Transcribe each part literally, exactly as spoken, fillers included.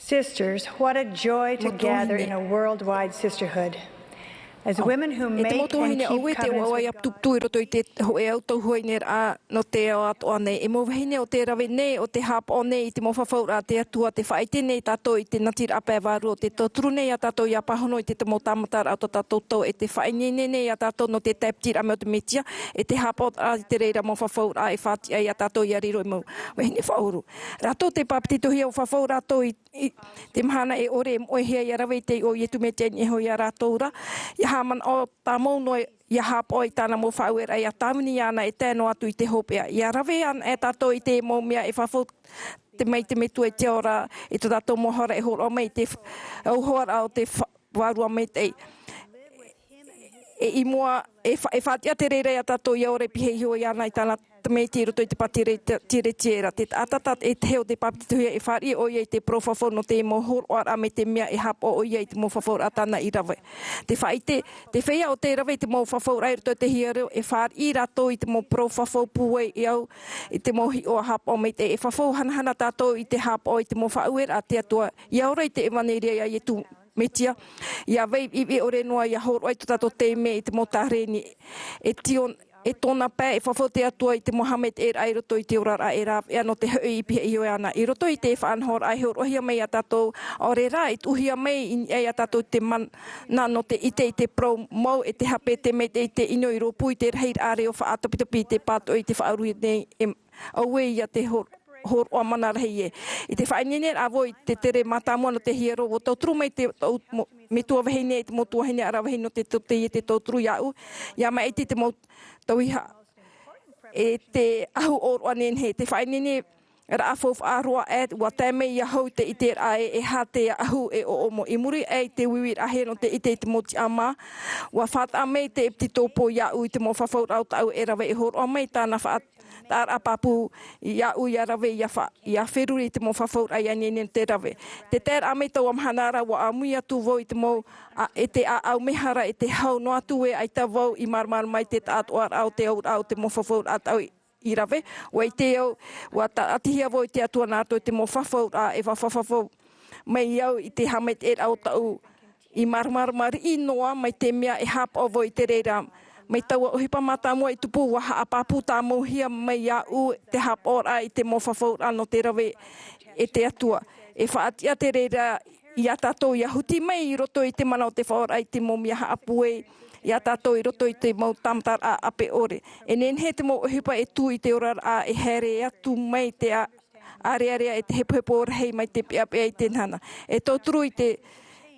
Sisters, what a joy to gather in a worldwide sisterhood. As women who make and keep covenants with God. E te mau tuahine, ʻo ia te ʻoaʻoa ia putuputu i roto i te hōʻē au tauhuaineraʻa nō te ao atoʻa nei. E mau vahine, ʻo te rave nei, ʻo te haʻapaʻo nei i te mau fafauraʻa a te Atua, tē faʻaʻite nei tātou i te natiraʻa pae vārua o te tauturu nei ia tātou ʻia pāhono i te mau tāmataraʻa o tō tātou tau, e tē faʻaineine nei ia tātou nō te tae-piti-raʻa mai o te Mesia, e te haʻapaʻoraʻa i te reira mau fafauraʻa e faʻatiʻa ia tātou ʻia riro ei mau vahine faʻauru. Rātou tei bāpetizohia, ʻua fafau rātou i, i te mahana e ʻore e moʻehia ʻia rave i te iʻoa o Iesu Mesia i niʻa iho ia rātou ra, ʻia haʻamanaʻo tāmau noa ʻia haʻapaʻo i tāna mau faʻaueraʻa, ʻia tāvini iāna e tae noa atu i te hopeʻa. ʻIa rave anaʻe tātou i te mau mea e fafau mai te Metua i te ao ra, i tō tātou mau hara e hōroʻa mai i te f-, auhoaraʻa o te fa-, Vārua Maitaʻi. E, i mua, e fa-, e faʻatiʻa te reira ia tātou ʻia ora i pihaʻi iho iāna i tāna tamaiti i roto i te pātireia, te, tiretia ra. Te taʻata e tahi ʻo tei bāpetizohia, e fāriʻi ʻoia i te parau fafau nō te mau hōroʻaraʻa mai te mea e haʻapaʻo ʻoia i te mau fafauraʻa tāna i rave. Tē faʻaʻite, te feiā ʻo tē rave i te mau fafauraʻa i roto i te hiero, e fāriʻi rātou i te mau parau fafau pūai e au, i te mau hiʻoraʻa haʻapaʻo maitaʻi. E fafau hanahana tātou i te haʻapaʻo i te mau faʻaueraʻa a te Atua, ʻia ora i te ʻevaneria ia Iesu Mesia, ʻia vai ʻivi ʻore noa, ʻia hōroʻa i tō tātou taime i te mau tāreni. E tio-, e tōna pae, e fafau te Atua i te mau haʻamaitaʻiraʻa i roto i te oraraʻa e rāveʻa nō te hoʻi i pihaʻi iho iāna. I roto i te faʻanahoraʻa e hōroʻahia mai ia tātou, ʻaore rā, e tuʻuhia mai i niʻa ia tātou te mana nō te ʻite i te parau mau, e te hape, te maitaʻi, te ʻino i rōpū i te rahiraʻa reo faʻatopitopi i te pātoʻi, i te faʻaruʻe nei, e Auē ia te hor-, hōroʻa mana rahi ē. I te faʻaineineraʻa vau i te tere mātāmua nō te hiero, ʻua tauturu mai te, tau mo-, metua vahine, te mau tuahine ʻaravihi nō te tō teie te tauturu iāʻu, ʻia maʻiti te mau tauihaʻa. E te ʻahu ʻōroʻa nehenehe, te faʻaineineraʻa faufaʻa roa ē, ʻua tae mai iāʻu te ʻiteraʻa ē, e aha te ʻahu e ʻoʻomo. I muri aʻe i te uiuiraʻahia nō te ʻite i te mau tiʻamā, ʻua faʻataʻa mai te ʻepitetopo iāʻu i te mau fafauraʻa o tāʻu e rave, e hōroʻa mai tāna faʻa- taʻaraʻa pāpū iāʻu ʻia rave, ʻia fa-, ʻia feruri i te mau fafauraʻa, ʻia ineine te rave. Te taeraʻa mai taua mahana ra, ʻua ʻāmui atu vau i te mau, a, e te ʻāʻau mehara, e te hau noa atu ē, ʻaita vau i māramarama i te taʻatoʻaraʻa o te auraʻa o te mau fafauraʻa tāʻu i rave. ʻUa ʻite au, ʻua tāʻatihia vau e te Atua nā roto i te mau fafauraʻa e fafafafau mai au i te haʻamaitaʻiraʻa o tāʻu i māramarama riʻi noa mai te mea e haʻapaʻo vau i te reira. Mai taua ʻohipa mātāmua i tupu, ʻua haʻapāpū tāmauhia mai iāʻu te haʻapaʻoraʻa i te mau fafauraʻa nō te rave e te Atua. E faʻatiʻa te reira ia tātou ʻia huti mai i roto i te mana o te Faʻaora i te mau mea haʻapūai ia tātou i roto i te mau tāmataraʻa ʻape ʻore. E nehenehe te mau ʻohipa e tū i te oraraʻa, e haere atu mai te a-, ʻārearea e te hepohepo rahi mai te peʻapeʻa i te nana. E tauturu i te,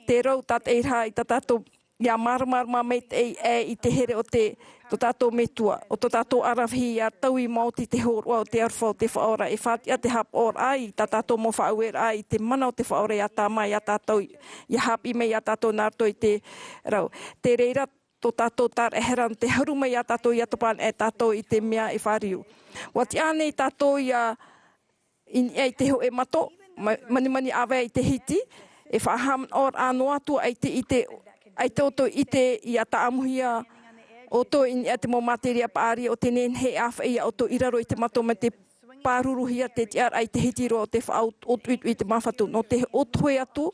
te rau tātaʻiraʻa i tā tātou ʻia māramarama maitaʻi aʻe i te here o te, tō tātou Metua, o tō tātou ʻaravihi ʻia taui maoti te hōroʻa o te aroha o te Faʻaora, e faʻatiʻa te haʻapaʻoraʻa i tā tātou mau faʻaueraʻa i te mana o te Faʻaora ʻia tāmā ia tātou, ʻia haʻapiʻi mai ia tātou nā roto i te rau. Te reira tō tātou taraʻehara nō te haru mai ia tātou ʻia topa anaʻe tātou i te mea e fāriu. ʻUa tiʻa ānei tātou ʻia i niʻa i te hōʻē mato, ma-, manimani ʻāvae i te hiti, e faʻahaʻamanaʻoraʻa noa atu ʻaita i te, ʻaita ʻoutou i ʻite ʻia tāʻamuhia ʻoutou i niʻa i te mau materia paʻari o te nehenehe e ʻāfaʻi ia ʻoutou i raro i te mato mai te pāruruhia te tiʻaraʻa i te hiti roa o te faʻaʻotuʻotu i te māfatu. Nō te ʻotohe atu,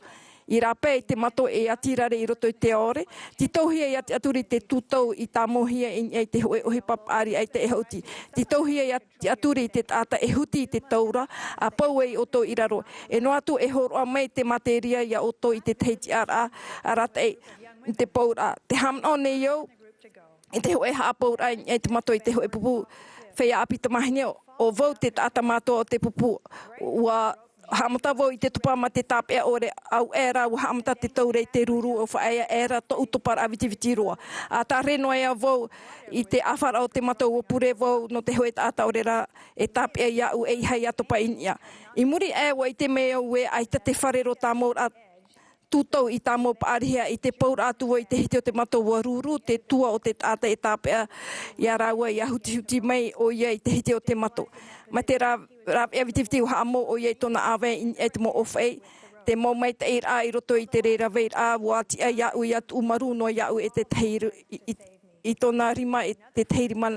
i rāpae i te mato e ʻati rare i roto i te ʻaore, tītauhia ʻia tiʻaturi te tūtau i tāmauhia i niʻa i te hōʻē ʻohipa paʻari ʻaita e haʻuti. Tītauhia ʻia tiʻaturi i te taʻata e huti i te taura, ʻa pau ai ʻoutou i raro. E noa atu e hōroʻa mai te materia ia ʻoutou i te tahi tiʻaraʻa, arataʻi i te pauraʻa. Tē haʻamanaʻo nei au, i te hōʻē haʻapauraʻa i niʻa i te mato i te hōʻē pupu feiā ʻāpī tamāhine, ʻo vau te taʻata mātua o te pupu, ʻua haʻamata vau i te topa ma te tāpeʻa ʻore, ʻauē rā, ʻua haʻamata te taura i te ruru, ʻua faʻaea aʻera tōʻu toparaʻa vitiviti roa. ʻA tārere noa ā vau i te ʻāfaraʻa o te mato, ʻua pure vau nō te hōʻē taʻata ʻaore rā e tāpeʻa iāʻu, ʻeiaha ʻia topa i niʻa. I muri aʻe ʻua ʻite mai au ē ʻaita te fare roa tāmauraʻa tūtau i tāmau paʻarihia. I te pauraʻa atu vau i te hiti o te mato, ʻua ruru te tua o te taʻata e tāpeʻa ia rāua, ʻia hutihuti mai ʻoia i te hiti o te mato. Mai te rā-, rāveʻa vitiviti ʻua haʻamau ʻoia i tōna ʻāvae i niʻa i te mau ʻōfaʻi, te mau maitaʻiraʻa i roto i te reira vai ra, ʻua tiʻa iāʻu ʻia tuʻu marū noa iāʻu e te tahi ru-, i, i, i tōna rima, e te tahi rima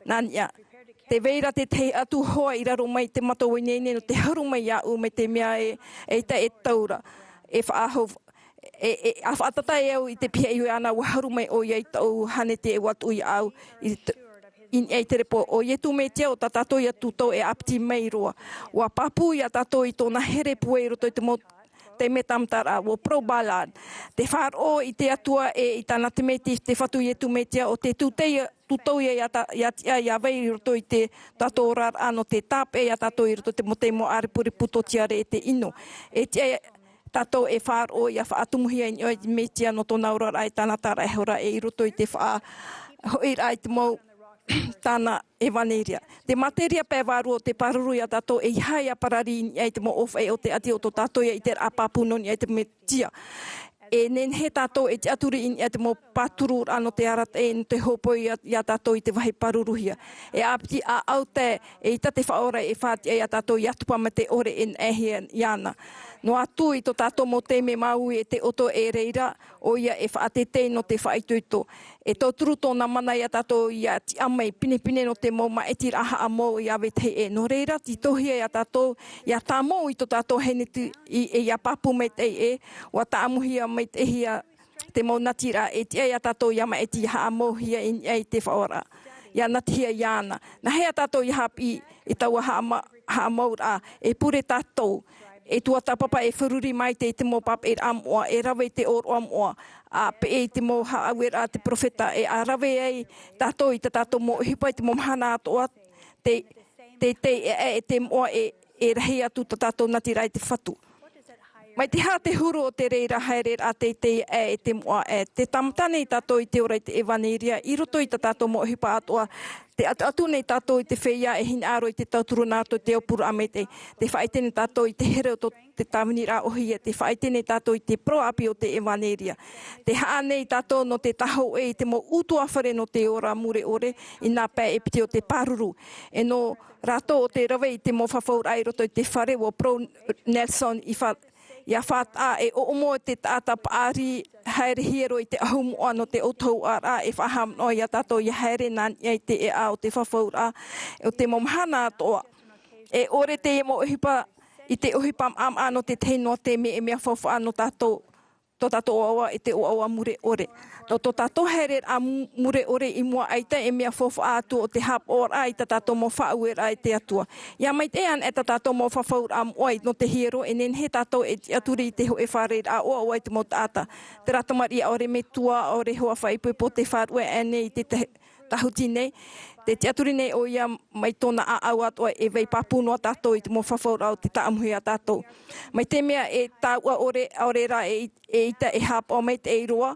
nā niʻa. Te vai ra tētahi atu hoa i raro mai te mata o ineine nō te haru mai iāʻu mai te mea e, e ʻaita e taura. E faʻahou, e, e, a faʻatata e au i te piha iho ana ua haru mai ʻoia i taʻu hānete e ua tuʻu iāʻu. I te, i niʻa i te repo, ʻo Iesu Mesia ʻo tā tātou ia tūtau e ʻāpiti mai roa. Ua pāpū ia tātou i tōna here pūai i roto i te mau taime tāmataraʻa, ʻo Pearl Ballard. Te faʻaroʻo i te Atua e i tāna Tamaiti, te Fatu Iesu Mesia, ʻo te tūtau ia, tūtau ia, ia ta-, ia tiʻa ia vai i roto i tō tātou oraraʻa nō te tāpeʻa ia tātou i roto i te mau taime ʻārepurepu tōtiare e te ʻino. E tiʻa ia tātou e faʻaroʻo ia faʻatumuhia i niʻa i te Mesia nō tōna oraraʻa e tāna taraehora e i roto i te faʻahoʻiraʻa i te mau tāna ʻevaneria. Te materia pae vārua o te pāruru ia tātou e ʻeiaha ia parari i niʻa i te mau ʻōfaʻi o te ʻati ʻo tō tātou ia ʻiteraʻa pāpū nō niʻa i te Mesia. E nehenehe tātou e tiʻaturi i niʻa i te mau pātururaʻa nō te arataʻi, nō te hōpoi ia, ia tātou i te vāhi pāruruhia. E ʻāpiti ʻāʻau tae, eʻita te Faʻaora e faʻatiʻa ia tātou ia tupu mai te ʻore e nehenehe iāna. Noa atu i tō tātou mau taime māuiui e te ʻoto e reira, ʻoia e faʻateitei nō te faʻaitoito. E tauturu tōna mana ia tātou ia tiʻa mai pinepine nō te mau māʻitiraʻa haʻamou ia vetahi ʻē. Nō reira, tītauhia ia tātou ia tāmau i tō tātou hēneti i, e ia pāpū maitaʻi ē, ua tāʻamuhia maitaʻihia te mau natiraʻa e tiʻa ia tātou ia māʻiti ia haʻamouhia i niʻa i te Faʻaora. Ia natihia iāna. Nāhea tātou ia haʻapiʻi i taua haʻama-, haʻamouraʻa, e pure tātou, e tuatāpapa e feruri maitaʻi i te mau pāpaʻiraʻa moʻa, e rave i te ʻōroʻa moʻa, ā, peʻe i te mau haʻaueraʻa a te perofeta, e ʻa rave ai tātou i tā tātou mau ʻohipa i te mau mahana atoʻa, te, te, te, e, e, te moʻa e, e rahi atu tā tātou natiraʻa i te Fatu. Mai te aha te huru o te reira haereraʻa teitei ē e te moʻa ē? Tē tāmata nei tātou i te ora i te ʻevaneria i roto i tā tātou mau ʻohipa atoʻa. Tē ʻatuʻatu nei tātou i te feiā e hinaʻaro i te tauturu nā roto i te aupururaʻa maitaʻi. Tē faʻaʻite nei tātou i te here o tō te tāviniraʻa ʻōhie, tē faʻaʻite nei tātou i te parau ʻāpī o te ʻevaneria. Tē haʻa nei tātou nō te tāhōʻē i te mau ʻutuāfare nō te ora mure ʻore, inā pae e piti o te pāruru. E nō rātou ʻo te rave i te mau fafauraʻa i roto i te fare, ʻo Pearl Nelson i fa-, ia faʻataʻa e ʻoʻomo te taʻata paʻari haerehia roa i te ʻahu moʻa nō te ʻautahuʻaraʻa e faʻahaʻamanaʻo ia tātou ia haere nā niʻa i te ʻēʻa o te fafauraʻa, o te mau mahana atoʻa. E ʻore teie mau ʻohipa i te ʻohipa maʻamaʻa nō te tahi noa taime e mea faufaʻa nō tātou, tō tātou ʻoaʻoa e te ʻoaʻoa mure ʻore. Nō tō tātou haereraʻa mu-, mure ʻore i mua, ʻaita e mea faufaʻa atu ʻo te haʻapaʻoraʻa i tā tātou mau faʻaueraʻa e te Atua. ʻIa maitaʻi ana e tā tātou mau fafauraʻa moʻa nō te hiero, e nehenehe tātou e tiʻaturi i te hōʻē fārereiraʻa ʻoaʻoa i te mau taʻata. Terā tamariʻi ʻaore metua, ʻaore hoa faʻaipoipo tē faʻaruʻe aʻe nei i te tahi-, tāhuti nei, tē tiʻaturi nei ʻoia mai tōna ʻāʻau atoʻa e vai pāpū noa tātou i te mau fafauraʻa o tē tāʻamuhia ia tātou. Mai te mea e tāuʻa ʻore, ʻaore rā e, e ʻaita e haʻapaʻo maitaʻi roa,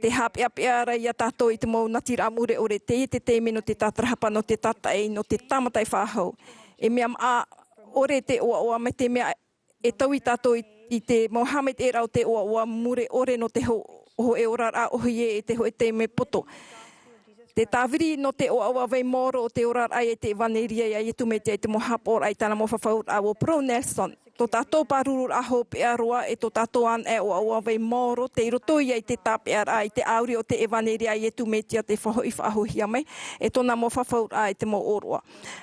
tē haʻapeʻapeʻa ra ia tātou i te mau natiraʻa mure ʻore, teie te taime nō te tātarahapa, nō te tātaʻi, nō te tāmata e faʻahou. E mea maʻa ʻore te ʻoaʻoa mai te mea e taui tātou i, i te mau haʻamaitaʻiraʻa o te ʻoaʻoa mure ʻore nō te ho-, hōʻē oraraʻa ʻōhie e te hōʻē taime poto. Te tāviri nō te ʻoaʻoa vai maoro o te oraraʻa e te ʻevaneria ia Iesu Mesia i te mau haʻapaʻoraʻa i tāna mau fafauraʻa, ʻo Pearl Nelson. Tō tātou pārururaʻa hopeʻa roa e tō tātou anaʻe ʻoaʻoa vai maoro, tei roto ia i te tāpeʻaraʻa, i te ʻāuri o te ʻevaneria a Iesu Mesia tei faʻahoʻi faʻahouhia mai, e tōna mau fafauraʻa i te mau ʻōroʻa.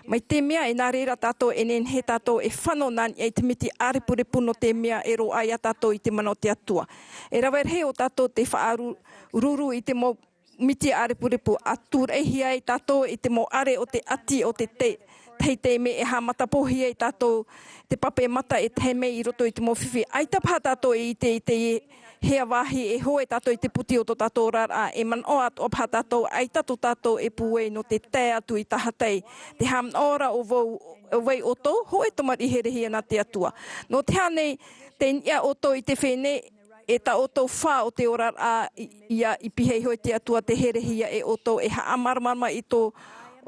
Mai te mea, e nā reira tātou e nehenehe tātou e fano nā niʻa i te miti ʻārepurepu nō te mea e roaʻa ia tātou i te mana o te Atua. E rave rahi ʻo tātou tē faʻaru-, ruru i te mau miti ʻārepurepu, ʻa tūraʻihia ai tātou i te mau ʻare o te ʻati o te te-, tahi taime e haʻamatapōhia ai tātou te pape mata e tahe mai i roto i te mau fifi. ʻAita paha tātou e ʻite i te hea vāhi e hoe tātou i te puti o tō tātou oraraʻa, e manaʻo atoʻa paha tātou, ʻaita tō tātou e pūai nō te tae atu i tahatai. Te haʻamanaʻo ra ʻo vau, ʻo vai ʻoutou, hōʻē tamariʻi herehia nā te Atua. Nō te aha nei, tei niʻa ʻoutou i te fenua, e tā ʻoutou fā o te oraraʻa, i, ʻia, i pihaʻi iho i te Atua tē herehia e ʻoutou, e haʻamāramarama i tō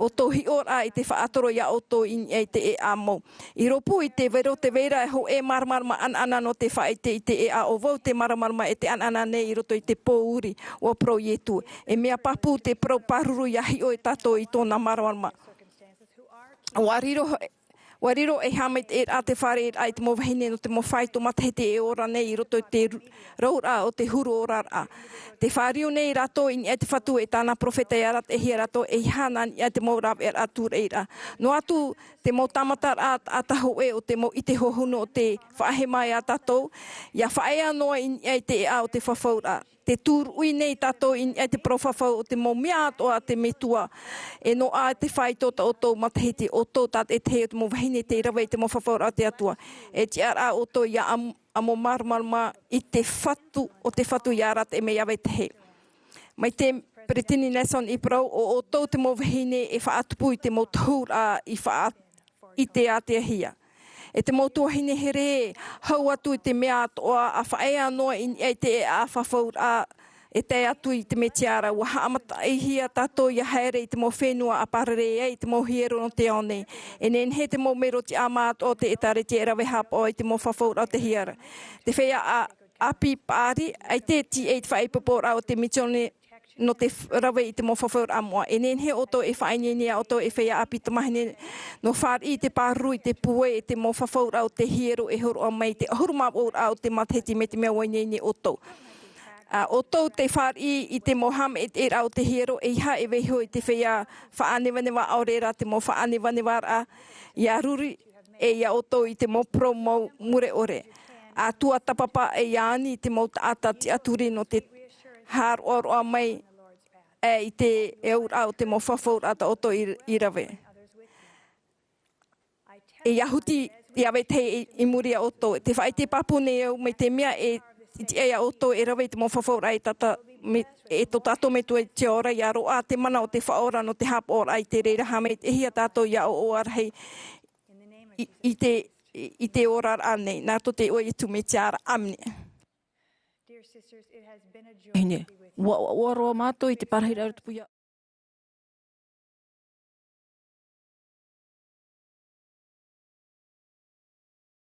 ʻoutou hiʻoraʻa i te faʻatoro ia ʻoutou i niʻa i te ʻēʻa mau. I rōpū i te vero, tē vai ra hōʻē māramarama ʻanaʻana nō te faʻaʻite i te ʻēʻa, ʻo vau tē māramarama e te ʻanaʻana nei i roto i te pōuri, ʻua parau Iesu. E mea pāpū te parau pāruru ʻia hiʻo e tātou i tōna māramarama. ʻUa riro, Ua riro ei haʻamaitaʻiraʻa te fārereiraʻa i te mau vahine nō te mau faito matahiti e ora nei i roto i te ru-, rauraʻa o te huru oraraʻa. Tē fāriu nei rātou i niʻa i te Fatu e tāna perofeta ʻia arataʻihia rātou, ʻeiaha nā niʻa i te mau rāveʻa tūreiraʻa. Noa atu te mau tāmataraʻa taʻata hōʻē o te mau ʻite hohonu o te faʻahema ia tātou, ʻia faʻaea noa i niʻa i te ʻēʻa o te fafauraʻa. Tē tūruʻi nei tātou i niʻa i te parau fafau o te mau mea atoʻa a te Metua. E noaʻa te faito tā ʻoutou matahiti, ʻoutou tātaʻitahi o te mau vahine tei rave i te mau fafauraʻa o te Atua. E tiʻaraʻa ʻoutou ʻia amo-, amo māramarama i te Fatu, o te Fatu ʻia arataʻi mai iā vetahi. Mai te Peresideni Nelson i parau, ʻo ʻoutou te mau vahine e faʻatupu i te mau tohuraʻa i faʻa-, i te āteahia. E te mau tuahine here, hau atu i te mea atoʻa, ʻa faʻaea noa i niʻa i te ʻēʻa fafauraʻa, e tae atu i te Mesia ra, ʻua haʻamataʻihia tātou ʻia haere i te mau fenua ʻa parare ai te mau hiero nō te ao nei. E nehenehe te mau mero tiʻamā atoʻa o te ʻĒtārētia e rave haʻapaʻo i te mau fafauraʻa o te hiero. Te feiā ʻa-, ʻāpī paʻari, ʻaita e tīaʻi i te faʻaipoiporaʻa o te misiōni nō te f-, rave i te mau fafauraʻa moʻa. E nehenehe ʻoutou e faʻaineine iā ʻoutou e feiā ʻāpī tamāhine nō fāriʻi i te pāruru i te pūai e te mau fafauraʻa o te hiero e hōroʻa mai i te ʻahuru mā vaʻuraʻa o te matahiti mai te mea ʻua ineine ʻoutou. ʻA ʻoutou tē fāriʻi i te mau haʻamaitaʻiraʻa o te hiero, ʻeiaha e vaiiho i te feiā faʻanevaneva, ʻaore rā te mau faʻanevanevaraʻa, ʻia ruri e iā ʻoutou i te mau parau mau mure ʻore. ʻA tuatāpapa e ʻia ani i te mau taʻata tiʻaturi nō te haʻaroʻaroʻa mai, e, i te auraʻa o te mau fafauraʻa tā ʻoutou i, i rave. E ʻia huti iā vetahi i, i muri iā ʻoutou. Tē faʻaʻite pāpū nei au mai te mea e, i te, iā ʻoutou e rave i te mau fafauraʻa e tata, me, e tō tātou Metua i te ao ra, ʻia roaʻa te mana o te Faʻaora nō te haʻapaʻoraʻa i te reira haʻamaitaʻihia tātou ʻia ʻoaʻoa rahi i, i te, i, i te oraraʻa nei. Nā roto i te iʻoa o Iesu Mesia ra. ʻĀmene. Dear sisters, it has been a joy Vahine, to be with you. Ua, ua, ua roa mātou i te parahiraʻa o te puia.